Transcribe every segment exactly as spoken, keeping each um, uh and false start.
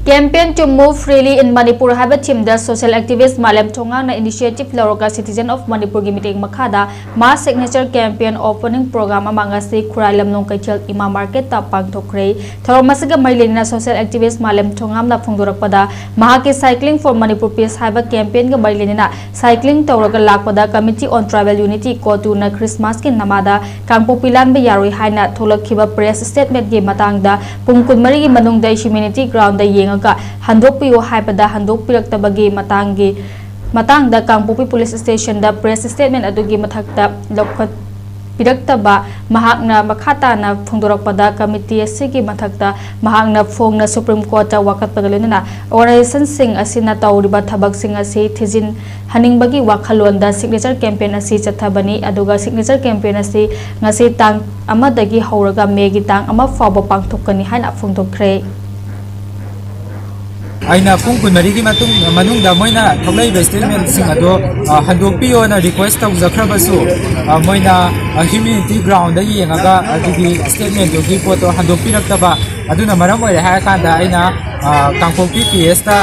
Campaign to Move Freely in Manipur ꯍꯥꯏꯕ ꯊꯤꯝꯗ social ꯑꯦꯛꯇꯤꯚꯤꯁ꯭ꯠ ꯃꯥꯂꯦꯝ ꯊꯣꯡꯉꯥꯡꯅ initiative ꯂꯧꯔꯒ Citizen of Manipur ꯒꯤ ꯃꯤꯠꯌꯦꯡ ꯃꯈꯥꯗ ꯃꯥꯁ ꯁꯤꯒꯅꯦꯆꯔ ꯀꯦꯝꯄꯦꯟ ꯑꯣꯄꯅꯤꯡ ꯄ꯭ꯔꯣꯒ꯭ꯔꯥꯝ ꯑꯃ ꯉꯁꯤ ꯈꯨꯔꯥꯏ ꯂꯝꯂꯣꯡ ꯀꯩꯊꯦꯜ ꯏꯃꯥ ꯃꯥꯔꯀꯦꯠꯇ ꯄꯥꯡꯊꯣꯛꯈ꯭ꯔꯦ꯫ ꯊꯧꯔꯝ ꯑꯁꯤꯒ ꯃꯔꯤ ꯂꯩꯅꯅ ꯁꯣꯁꯤꯌꯦꯜ ꯑꯦꯛꯇꯤꯚꯤꯁ꯭ꯠ ꯃꯥꯂꯦꯝ ꯊꯣꯡꯉꯥꯝꯅ ꯐꯣꯡꯗꯣꯔꯛꯄꯗ ꯃꯍꯥꯛꯀꯤ Cycling for Manipur Peace ꯍꯥꯏꯕ ꯀꯦꯝꯄꯦꯟꯒ ꯃꯔꯤ ꯂꯩꯅꯅ ꯁꯥꯏꯀ꯭ꯂꯤꯡ ꯇꯧꯔꯒ ꯂꯥꯛꯄꯗ Committee on Tribal Unity, ꯀꯣꯇꯨꯅ ꯈ꯭ꯔꯤꯁꯃꯥꯁꯀꯤ ꯅꯃꯥꯗ ꯀꯥꯡꯄꯣꯛꯄꯤ ꯂꯥꯟꯕ ꯌꯥꯔꯣꯏ ꯍꯥꯏꯅ ꯊꯣꯛꯂꯛꯈꯤꯕ ꯄ꯭ꯔꯦꯁ ꯁ꯭ꯇꯦꯠꯃꯦꯟꯠꯀꯤ ꯃꯇꯥꯡꯗ ꯄꯨꯡ ꯀꯨꯟꯃꯔꯤꯒꯤ ꯃꯅꯨꯡꯗ ꯍ꯭ꯌꯨꯃꯦꯅꯤꯇꯤ ꯒ꯭ꯔꯥꯎꯟꯗ ꯌꯦꯡꯉꯒ ꯍꯟꯗꯣꯛꯄꯤꯌꯨ ꯍꯥꯏꯕꯗ ꯍꯟꯗꯣꯛꯄꯤꯔꯛꯇꯕꯒꯤ ꯃꯇꯥꯡꯒꯤ ꯃꯇꯥꯡꯗ ꯀꯥꯡꯄꯣꯛꯄꯤ ꯄꯨꯂꯤꯁ ꯁ꯭ꯇꯦꯁꯟꯗ ꯄ꯭ꯔꯦꯁ ꯁ꯭ꯇꯦꯠꯃꯦꯟꯠ ꯑꯗꯨꯒꯤ ꯃꯊꯛꯇ ꯂꯧꯈꯠꯄꯤꯔꯛꯇꯕ ꯃꯍꯥꯛꯅ ꯃꯈꯥ ꯇꯥꯅ ꯐꯣꯡꯗꯣꯔꯛꯄꯗ ꯀꯃꯤꯇꯤ ꯑꯁꯤꯒꯤ ꯃꯊꯛꯇ ꯃꯍꯥꯛꯅ ꯐꯣꯡꯅ ꯁꯨꯄ꯭ꯔꯤꯝ ꯀꯣꯔꯠꯇ ꯋꯥꯀꯠꯄꯒ ꯂꯣꯏꯅꯅ ꯑꯣꯔꯒꯅꯥꯏꯖꯦꯁꯟꯁꯤꯡ ꯑꯁꯤꯅ ꯇꯧꯔꯤꯕ ꯊꯕꯛꯁꯤꯡ ꯑꯁꯤ ꯊꯤꯖꯤꯟꯍꯟꯅꯤꯡꯕꯒꯤ ꯋꯥꯈꯜꯂꯣꯟꯗ ꯁꯤꯒꯅꯦꯆꯔ ꯀꯦꯝꯄꯦꯟ ꯑꯁꯤ ꯆꯠꯊꯕꯅꯤ, ꯑꯗꯨꯒ ꯁꯤꯒꯅꯦꯆꯔ ꯀꯦꯝꯄꯦꯟ ꯑꯁꯤ ꯉꯁꯤ ꯇꯥꯡ ꯑꯃꯗꯒꯤ ꯍꯧꯔꯒ ꯃꯦꯒꯤ ꯇꯥꯡ ꯑꯃ ꯐꯥꯎꯕ ꯄꯥꯡꯊꯣꯛꯀꯅꯤ ꯍꯥꯏꯅ ꯐꯣꯡꯗꯣꯛꯈ꯭ꯔꯦ꯫ ꯑꯩꯅ ꯄꯨꯡ ꯀꯨꯟꯃꯔꯤꯒꯤ ꯃꯇꯨꯡ, ꯃꯅꯨꯡꯗ ꯃꯣꯏꯅ ꯊꯣꯛꯂꯛꯏꯕ ꯁ꯭ꯇꯦꯠꯃꯦꯟꯁꯤꯡ ꯑꯗꯣ, ꯑ, ꯍꯟꯗꯣꯛꯄꯤꯌꯣꯅ ꯔꯤꯀ꯭ꯋꯦꯁ ꯇꯧꯖꯈ꯭ꯔꯕꯁꯨ, ꯑ, ꯃꯣꯏꯅ, ꯑ, ꯍ꯭ꯌꯨꯃꯦꯅꯤꯇꯤ ꯒ꯭ꯔꯥꯎꯟꯗ ꯌꯦꯡꯉꯒ ꯑꯗꯨꯒꯤ ꯁ꯭ꯇꯦꯠꯃꯦꯟꯗꯨꯒꯤ ꯄꯣꯠꯇꯣ ꯍꯟꯗꯣꯛꯄꯤꯔꯛꯇꯕ ꯑꯗꯨꯅ ꯃꯔꯝ ꯑꯣꯏꯔꯦ ꯍꯥꯏꯔꯀꯥꯟꯗ ꯑꯩꯅ, ꯑ, ꯀꯥꯡꯄꯣꯛꯄꯤ ꯄꯤ ꯑꯦꯁꯇ,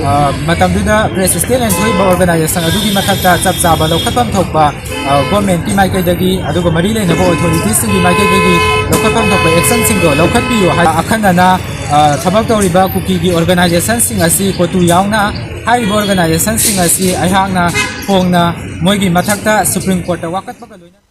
ꯑ, ꯃꯇꯝꯗꯨꯗ ꯄ꯭ꯔꯦꯁ ꯁ꯭ꯇꯦꯠꯃꯦꯟ ꯊꯣꯛꯏꯕ ꯑꯣꯔꯒꯅꯥꯏꯖꯦꯁꯟ ꯑꯗꯨꯒꯤ ꯃꯊꯛꯇ ꯆꯞ ꯆꯥꯕ ꯂꯧꯈꯠꯐꯝ ꯊꯣꯛꯄ, ꯑ, ꯒꯣꯔꯃꯦꯟꯠꯀꯤ ꯃꯥꯏꯀꯩꯗꯒꯤ ꯑꯗꯨꯒ ꯃꯔꯤ ꯂꯩꯅꯕ ꯑꯣꯊꯣꯔꯤꯇꯤꯁꯤꯡꯒꯤ ꯃꯥꯏꯀꯩꯗꯒꯤ ꯂꯧꯈꯠꯐꯝ ꯊꯣꯛꯄ ꯑꯦꯛꯁꯟꯁꯤꯡꯗꯣ ꯂꯧꯈꯠꯄꯤꯌꯨ ꯍꯥꯏ ꯑꯈꯟꯅꯅ, ꯑ, ꯊꯕꯛ ꯇꯧꯔꯤꯕ ꯀꯨꯀꯤꯒꯤ ꯑꯣꯔꯒꯅꯥꯏꯖꯦꯁꯟꯁꯤꯡ ꯑꯁꯤ ꯀꯣꯇꯨ ꯌꯥꯎꯅ ꯍꯥꯏꯔꯤꯕ ꯑꯣꯔꯒꯅꯥꯏꯖꯦꯁꯟꯁꯤꯡ ꯑꯁꯤ ꯑꯩꯍꯥꯛꯅ ꯐꯣꯡꯅ ꯃꯣꯏꯒꯤ ꯃꯊꯛꯇ ꯁꯨꯄ꯭ꯔꯤꯝ ꯀꯣꯔꯠꯇ ꯋꯥꯀꯠꯄꯒ ꯂꯣꯏꯅꯅ